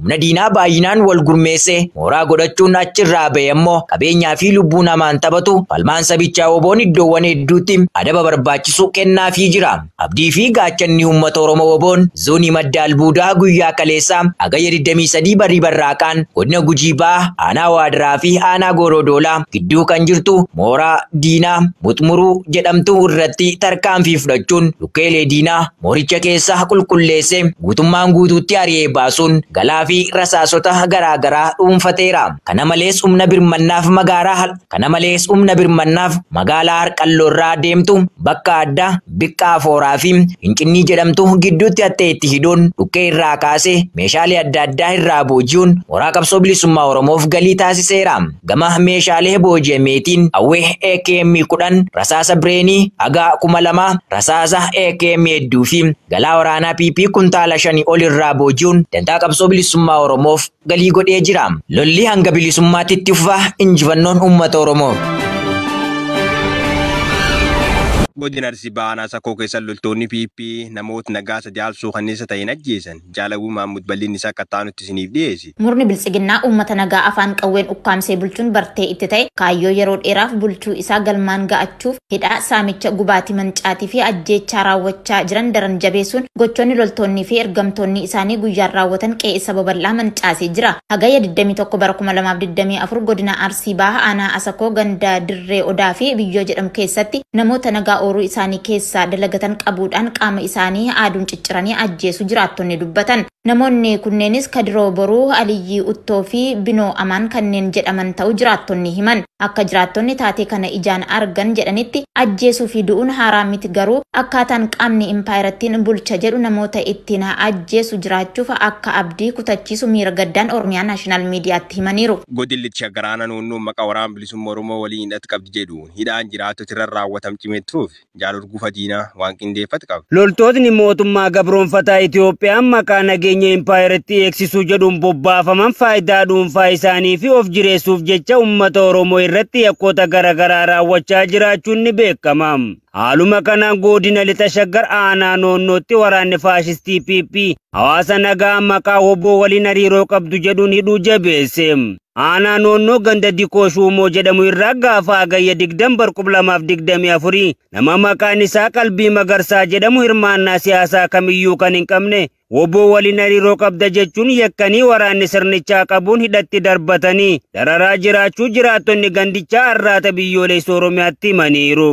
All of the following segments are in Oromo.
Humna diinaa baay'inaan wal gurmeesse mooraa godhachuun achirraa ba'e ammoo qabeenyaa fi lubbuu namaan taphatu falmaan sabichaa WBO'n iddoowwan hedduutti adaba barbaachisu kennaafii jira. Abdii fi gaachanni uummata Oromoo WBO'n zoonii madda albuudaa guyyaa kaleessaa Hagayya 23 barii barraaqaan godina Gujii Bahaa aanaa Waadaraa fi aanaa Goorodoolaa gidduu kan jirtu mooraa diinaa Muxmuruu jedhamtu irratti tarkaanfii fudhachuun lukkeelee diinaa mooricha keessa qulqulleesse guutummaan guutuutti ari'ee baasuun galaa fi rasaasota garaagaraa dhuunfateera. Kana malees humna birmannaaf magaalaa Harqalloorraa deemtu bakka addaa Biqqaa Fooraa fi Hincinnii jedhamtu gidduutti hattee itti hidhuun dhukkee irraa kaasee meeshaalee adda addaa irraa booji'uun mooraa qabsoo bilisummaa Oromoof galii taasiseera. Gama meeshaalee booji'ameetiin hawwee AKM 10, rasaasa bireenii haga 2000, rasaasa AKM hedduu fi galaa waraanaa PP kuntaala 5 ol irraa booji'uun dantaa qabsoo bilisummaa Oromoof galii godhee jira. Lolli hanga bilisummaatti itti fufa. Injifannoon uummata Oromoo. Godina Arsii Baanaa Sakoo keessa loltoonni PP namoota nagaa sadii aalsuu kanneessa ta'een ajjeesan. Jaalawuu Mahammud bal'inni isaa akka taanutti isiniif dhiyeessi. Murni biltsiginnaa uummata nagaa afaan qawween ukkaamsee bulchuun bartee itti ta'e kaayyoo yeroo dheeraaf bulchuu isaa galmaan ga'achuuf hidhaa saamicha gubaatii mancaatii fi ajjeechaa raawwachaa jiran daran jabeessuun gochoonni loltoonnii fi ergamtoonni isaanii guyyaan raawwatan qe'ee saba bal'aa mancaasee jira. Hagayya 21 bara 2024 godina Arsii Bahaa aanaa Asakoo ganda Dirree Odaa fi Biyyoo jedhamu keessatti namoota nagaa ooruu isaanii keessaa dalagatan qabuudhaan qaama isaanii aaduun cicciranii ajjeesu jiraattonni dubbatan. Namoonni kunneenis Kadiroo Boruu, Aliyyii Uttoo fi Binoo Amaan kanneen jedhaman ta'uu jiraattonni himan. Akka jiraattonni taatee kana ijaan argan jedhanitti ajjeesuu fi du'uun haaraa miti, garuu akkaataan qaamni impaayirattiin bulcha jedhu namoota ittiin ajjeesu jiraachuuf akka abdii kutachiisu miira gaddaan Oromiyaa Naashinaal Miidiyaatti himaniiru. Godilli Shaggaraana Noonnoo maqaa waraana bilisummaa Oromoo waliin hidhata qabdi jedhuun hidhaan jiraattota irra raawwatam cimetuuf jaalurgufa diinaa waan qindeeffate qaba. Loltootni mootummaa gabroonfataa Itoophiyaan maqaa nageenya impaayiratti eegsisuu jedhuun bobbaafaman faayidaa dhuunfaa isaanii fi of jireessuuf jecha uummata Oromoo irratti yakkoota garaagaraa raawwachaa jiraachuun ni beekama. Haaluma kanaan godina lixa Shaggar aanaa Noonnootti waraanni faashistii PP hawaasa nagaa maqaa WBO waliin hariiroo qabdu jedhuun hidhuu jabeesse. Aanaa Noonnoo ganda Dikoo Shuumoo jedhamu irraa gaafa Hagayya 20 bara 2024 nama maqaan isaa Qalbii Magarsaa jedhamu hirmaannaa siyaasaa kamiyyuu kan hin qabne WBO waliin hariiroo qabda jechuun yakkanii waraanni sirnichaa qabuun hidhatti darbatanii dararaa jiraachuu jiraattonni gandichaa Arraata Biyyoolessa Oromiyaatti himaniiru.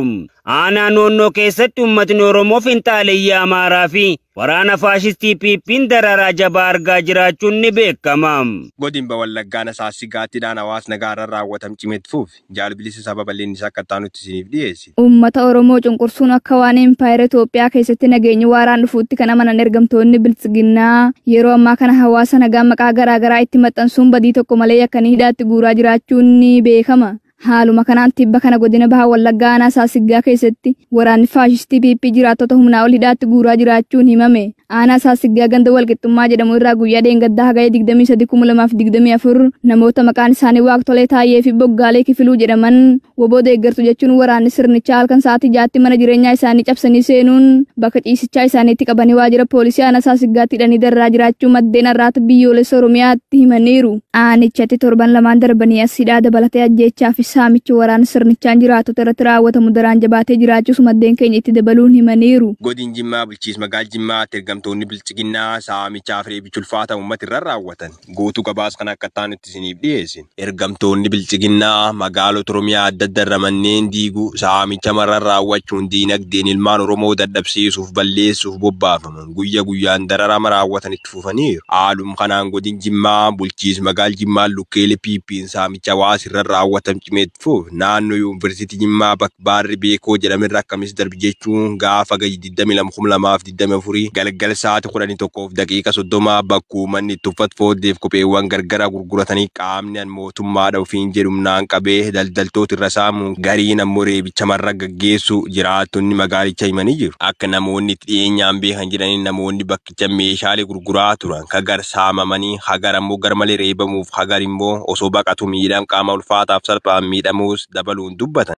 Aanaa Noonnoo keessatti uummatni Oromoo finxaaleyyii Amaaraa fi waraana faashistii PP'n dararaa jabaa argaa jiraachuun ni beekama. Godin Wallaggaan Saassiggaattiidhaan hawaasa nagaa irra raawwatam cimetuuf jaalbilisa saba bal'inni isaa akka taanutti isiniif dhiyeessi. Uummata Oromoo cunqursuun akka waan impaayera Itoophiyaa keessatti nageenyi waaraan dhufuutti kan amanan ergamtoonni biltsiginnaa yeroo ammaa kana hawaasa nagaa maqaa garaagaraa itti maxxansuun badii tokko malee yakkanii hidhaatti guuraa jiraachuun ni beekama. Haaluma kanaan tibba kana godina Bahaa Wallaggaa aanaa Saasiggaa keessatti waraanni faashistii PP jiraattota humnaa ol hidhaatti guuraa jiraachuun himame. Aanaa Saasiggaa ganda walqixxummaa jedhamu irraa guyyaa dheengaddaa Hagayya 23 2024 namoota maqaan isaanii Waaqtolee Taayyee fi Boggaalee Kifiluu jedhaman WBO deeggartu jechuun waraanni sirnichaa halkan sa'aatii 6tti mana jireenyaa isaanii cabsanii seenuun bakka ciisichaa isaaniitti qabanii waajjira poolisii aanaa Saasiggaatti hidhanii darraa jiraachuu maddeen Arraata Biyyoolessa Oromiyaatti himaniiru. Aanichatti torban lamaan darbanii as hidhaa dabalatee ajjeechaa fi saamichi waraana sirnichaan jiraattota irratti raawwatamu daraan jabaatee jiraachuus maddeen keenya itti dabaluun himaniiru. Godin Jimmaa bulchiinsa magaalaa Jimmaatti ergamtoonni bilchiginnaa saamichaa fi reebicha ulfaataa uummata irra raawwatan. Guutuu gabaasa kana akka taanutti isiniif dhiyeessin. Ergamtoonni bilchiginnaa magaalota Oromiyaa adda addaa irra manneen diiguu saamicha marra raawwachuun diinagdeen ilmaan Oromoo dadhabsiisuuf balleessuuf bobbaafaman guyya guyyaan dararama raawwatan itti fufaniiru. Haaluma kanaan godin Jimmaa bulchiinsa magaalaa Jimmaa lukkeelee PP'n saamicha hawaasa irra raawwatan cimetuuf naannoo yuunivarsiitii Jimmaa bakka Baarri Beekoo jedhamerra akkamis darbi jechuun gaafa gadi 22 2024 galgala sa'aatii 11:30 bakka uummanni itti uffata fooddeef kopheewwan gargaraa gurguratanii qaamni an mootummaadha ofiin jedhumnaan qabee daldaltoota irra saamuun gariin ammoo reebicha marra gaggeessu jiraattonni magaalicha himanii jiru. Akka namoonni itti dhiyeenyaan beekan jedhanii namoonni bakkicha meeshaalee gurguraa turan kagar saamamanii hagar ammoo garmalee reebamuuf hagar immoo osoo baqatu miidhaan qaama ulfaataaf salphaan miidhamuus dabaluun dubbatan.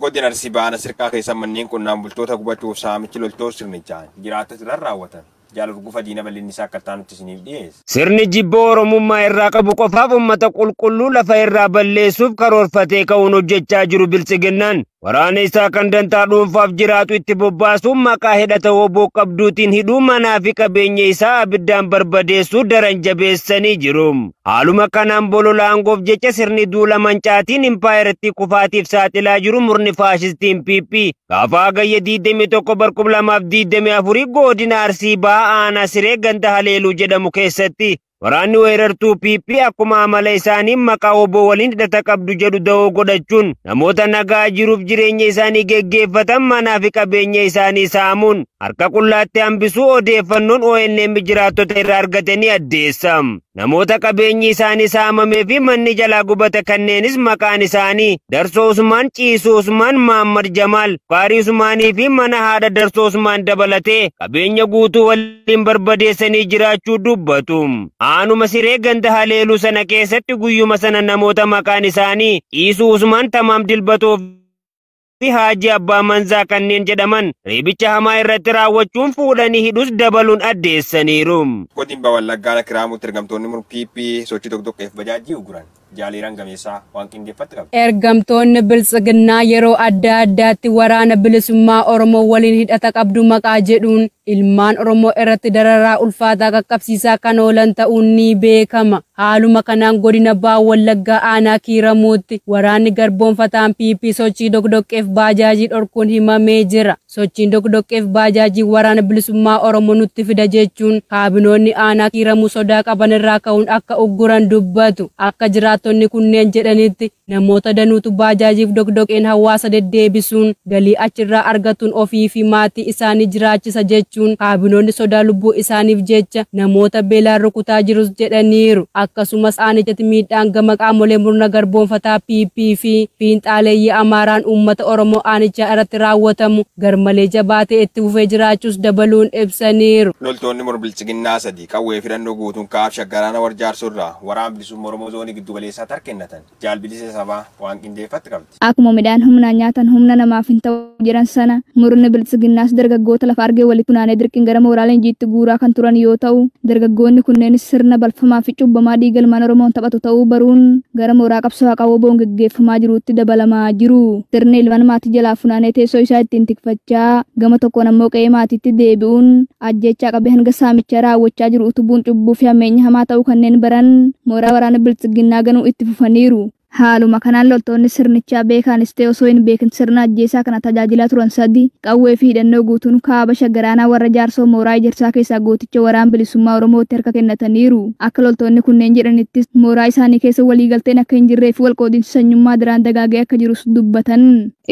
Godina Arsii Baana Sirkaa keessa manneen qonnaan bultoota gubachuuf saamichi loltoota sirnichaan jiraattota irra raawwatan. Jaal Urgufa Diina bal'inni isaa akka taanutti isiniif dhiyeessa. Sirni jibboo Oromummaa irraa qabu qofaaf uummata qulqulluu lafa irraa balleessuuf karoorfatee ka'uun hojjechaa jiru biltsiginnaan waraana isaa kan dantaa dhuunfaaf jiraatu itti bobbaasuun maqaa hidhata woboo qabduutiin hidhuu manaa fi qabeenya isaa abiddaan barbadeessuu daran jabeessanii jiru. Haaluma kanaan bolola aangoof jecha sirni duula mancaatiin impaayeratti kufaatiif saaxilaa jiru murni faashistiin PP gaafa Hagayya 21 2024 godina Arsii Bahaa aanaa Siree ganda Haleeluu jedhamu keessatti waraanni weerartuu PP akkuma amala isaanii maqaa woboo waliin hidhata qabdu jedhu da'oo godhachuun namoota nagaa jiruuf jireenya isaanii geggeeffatan manaa fi qabeenya isaanii saamuun harka qullaatti hambisuu odeeffannoon ONM jiraattota irraa argatanii addeessa. Namoota qabeenyi isaanii saamamee fi manni jalaa gubate kanneenis maqaan isaanii Darsoo Usmaan, Ciisuu Usmaan, Maammad Jamaal, Faarii Usmaanii fi mana haadha Darsoo Usmaan dabalatee qabeenya guutuu waliin barbadeessanii jiraachuu dubbatu. Aanuma Siree ganda Haleeluu sana keessatti guyyuma sana namoota maqaan isaanii Ciisuu Usmaan, Tamaam Dilbatoo fi Haaji Abbaa Manzaa kanneen jedhaman reebicha hamaa irratti raawwachuun fuudhanii hidhus dabaluun addeessaniiru. Godina Wallaggaa Kiraamutti ergamtoonni murni PP sochii doqdoqqeef bajaajii uguran. Jaaliiraan gameessaa waan qindeeffatti qaba. Ergamtoonni biltsiginnaa yeroo adda addaatti waraana bilisummaa Oromoo waliin hidhata qabdu maqaa jedhuun ilmaan Oromoo irratti dararaa ulfaataa qaqqabsiisaa kan oolan ta'uun ni beekama. Haaluma kanaan godina Baha Wallaggaa aanaa Kiiramuutti waraanni garboonfataan PP sochii doqdoqqeef baajaajii dhorkuun himamee jira. Sochiin doqdoqqeef baajaajii waraana bilisummaa Oromoo nutti fida jechuun kaabinoonni aanaa Kiiramuu sodaa qaban irraa ka'uun akka ugguran dubbatu. Akka jiraattonni kunneen jedhanitti namoota danuutu baajaajiif doqdoqqeen hawaasa deddeebisuun galii achirraa argatuun ofii fi maatii isaanii jiraachisa jechuun kaabinoonni sodaa lubbuu isaaniif jecha namoota beelaan rukutaa jirus jedhaniiru. Akkasumas aanichatti miidhaan gama qaamolee murna garboonfataa PP fi fiinxaaleeyyii Amaaraan uummata Oromoo aanichaa irratti raawwatamu garmalee jabaatee itti fufee jiraachuus dabaluun ibsaniiru. Loltoonni murni bilchiginnaa sadii qawwee fidannoo guutuun kaaf shaggaraana warjaarsurraa waraana bilisummaa Oromoo zoonii giddu galeessaa tarkennatan. Jaalbilisa sabaa waan qindeeffatti qabdi. Akkuma midhaan humnaan nyaatan humna namaaf hin ta'u jiran sana murni bilchiginnaas dargaggoota lafa argee walitti funaanee dirqiin gara mooraa leenjiitti guuraa kan turan yoo ta'u dargaggoonni kunneenis sirna balfamaa fi cubbamaa dhiiga ilmaan Oromoon taphatu ta'uu baruun gara mooraa qabsoo haqaa woboon geggeeffamaa jiruutti dabalamaa jiru. Sirni ilmaan maatii jalaa funaanee teessoo isaa ittiin tikfachaa gama tokkoon ammoo qe'ee maatiitti deebi'uun ajjechaa qabee hanga saamichaa raawwachaa jiru utubuun cubbuu fi hammeenya hamaa ta'uu kanneen baran mooraa waraana bilchiginnaa ganuu itti fufaniiru. Haaluma kanaan loltoonni sirnichaa beekaanis ta'e osoo hin beekin sirna ajjeesaa kana tajaajilaa turan sadi qawwee fi hidhannoo guutuun kaaba shaggaraanaa warra jaarsoo mooraa ijarsaa keessaa gooticha waraana bilisummaa Oromootti harka kennataniiru. Akka loltoonni kunneen jedhanittis mooraa isaanii keessa waliigalteen akka hin jirree fi walqoodinsi sanyummaa daraan dagaagee akka jirus dubbatan.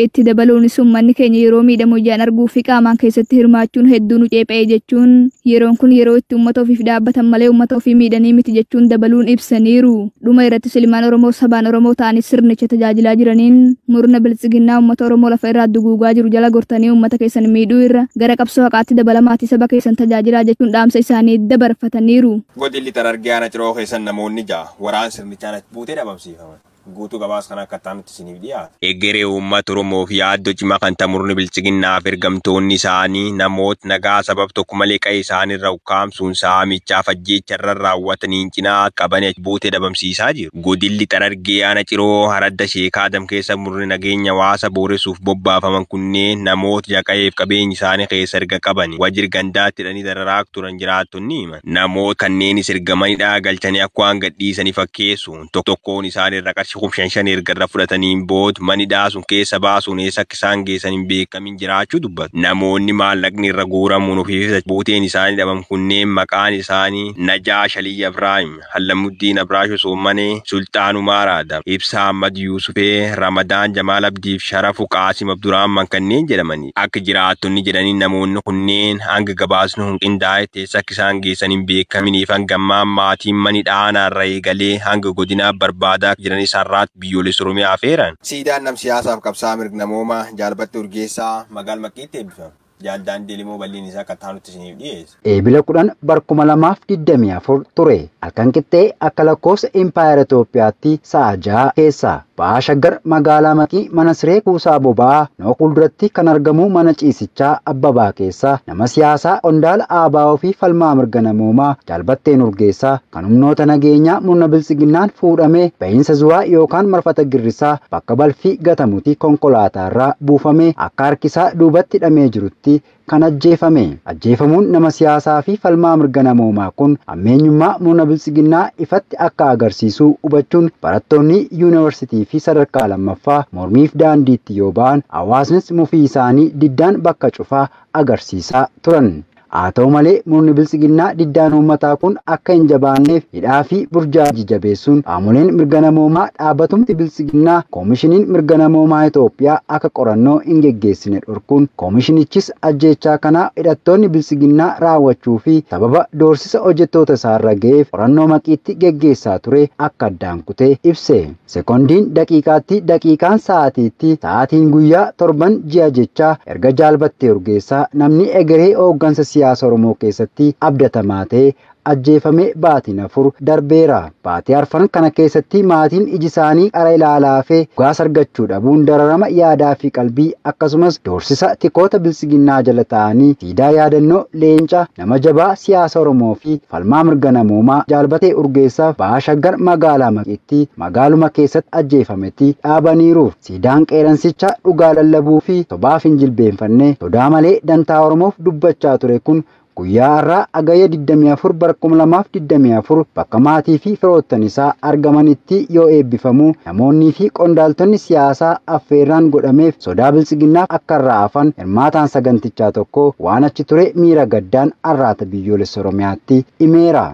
Itti dabaluunis uummanni keenya yeroo miidhamu ijaan arguu fi qaamaan keessatti hirmaachuun hedduu nu ceepha'e jechuun yeroon kun yeroo itti uummata ofiif dhaabbatan malee uummata ofii miidhanii miti jechuun dabaluun ibsaniiru. Dhuma irrattis ilmaan Oromoo sabaan Oromoo ta'anis sirnicha tajaajilaa jiraniin murna bilchiginnaa uummata Oromoo lafa irraa duguugaa jiru jala gortanii uummata keessan miidhuu irra gara qabsoo haqaatti dabalamaatii saba keessan tajaajilaa jechuun dhaamsa isaanii dabarfataniiru. Godilli Harargee aanaa Ciroo keessan namoonni ja'a waraan sirnichaan buutee dhabamsiifaman. Guutuu gabaas kan akka taanutti isiniif dhiyaata. Egeree uummata Oromoo fi yaaddoo cimaa kan ta'e murni bilchiginnaaf ergamtoonni isaanii namoota nagaa sabab tokko malee qe'ee isaanii irra ukkaamsuun saamichaaf ajjeecha irra raawwataniin cinaa qabanii buutee dhabamsiisaa jiru. Godilli Harargee aanaa Ciroo Haradda Sheekaa Adam keessa murni nageenya hawaasa booressuuf bobbaafaman kunneen namoota jaqa'eef qabeenya isaanii keessa erga qabanii wajjir gandaatti hidhanii dararaa turan jiraattonni himan. Namoota kanneenis ergamanidhaa galchanii akka waan gadhiisanii fakkeessuun tokkoon isaanii irra qarshii 5,000 erga irra fudhataniin booda manidhaa sun keessa baasuun eessa akka isaan geessan hin beekamin jiraachuu dubbatu. Namoonni maallaqni irra guuramuun ofiif buuteen isaanii dhabamu kunneen maqaan isaanii Najaa Shaliyya Ibraahim, Hallamuddiin Abraasho Soommanee, Sultaan Umaar Adam, Ibsaa Ahmad Yuusufee, Ramadaan Jamaal Abdiif Sharafu Qaasim Abdurrahman kanneen jedhamani. Akka jiraattonni jedhanii namoonni kunneen hanga gabaasni hun qindaa'e eessa akka isaan geessan hin beekaminiif hanga ammaa maatiin manidhaa aanaarra eegalee hanga godinaa barbaadaa jiran isaarraa biyyoolessa Oromiyaa affeeran. Siidaan nam siyaasaaf qabsaa'aa mirga namoomaa Jaalbatti Urgeessaa magaala Maqqiitti eebbifame. Jaaldaan Deelimoo bal'een isaa akka taanutti isiniif dhiyeessa. Eebila 10 bara 2024 ture. Halkan qixxee akka lakkoofsa Impaayera Itoophiyaatti sa'a 6 keessa Ba'a Shaggar magaalaa Maqii mana siree kuusaa boba'aa noo fuulduratti kan argamu mana ciisichaa Abbabaa keessa nama siyaasaa qondaala ABO fi falmaa mirga namoomaa Jaalbatteen Urgeessaa kan humnoota nageenyaa murna biltsiginnaan fuudhamee bahiinsa zuwaa yookaan marfata girrisaa bakka balfii gatamutti konkolaataarraa buufamee akka harkisaa duubatti hidhamee jirutti kan ajjeefame. Ajjeefamuun nama siyaasaa fi falmaa mirga namoomaa kun ammeenyummaa murna biltsiginnaa ifatti akka agarsiisu hubachuun barattoonni yuunivarsiitii fi sadarkaa lammaffaa mormiif daandiitti yoo ba'an hawaasnis mufii isaanii diddaan bakka cufaa agarsiisaa turan. Haa ta'u malee murni biltsiginnaa diddaan uummataa kun akka hin jabaanneef hidhaa fi burjaajii jabeessuun qaamoleen mirga namoomaa dhaabbatumti biltsiginnaa koomishiniin mirga namoomaa Itoophiyaa akka qorannoo hin geggeessine dhorkuun koomishinichis ajjeechaa kanaa hidhattoonni biltsiginnaa raawwachuu fi sababa doorsisa hojjettoota isaarra ga'eef qorannoo maqiitti geggeessaa ture akka addaan kutee ibse. Sekondiin daqiiqaatti, daqiiqaan sa'aatiitti, sa'aatiin guyyaa, torban ji'a jechaa erga Jaalbattee Urgeessaa namni egeree hooggansa siyaasa Oromoo keessatti abdatamaa ta'e ajjeefame baatiin 4 darbeera. Baatii arfan kana keessatti maatiin iji isaanii qara ilaalaa fi dhugaas argachuu dhabuun dararama yaadaa fi qalbii akkasumas doorsisa tikoota biltsiginnaa jala ta'anii siidaa yaadannoo leenca nama jabaa siyaasa Oromoo fi falmaa mirga namoomaa Jaalbatee Urgeessaaf Ba'a Shaggar magaalaa Maqiitti magaaluma keessatti ajjeefametti dhaabaniiru. Siidaan qeeransicha dhugaa lallabuu fi sobaaf hin jilbeenfanne sodaa malee dantaa Oromoof dubbachaa ture kun guyyaa har'aa Hagayya 24 bara 2024 bakka maatii fi firoottan isaa argamanitti yoo eebbifamu namoonnii fi qondaaltonni siyaasaa affeerraan godhameef sodaa biltsiginnaaf akka irraa hafan hirmaataan sagantichaa tokko waan achi ture miira gaddaan Arraata Biyyoolessa Oromiyaatti himeera.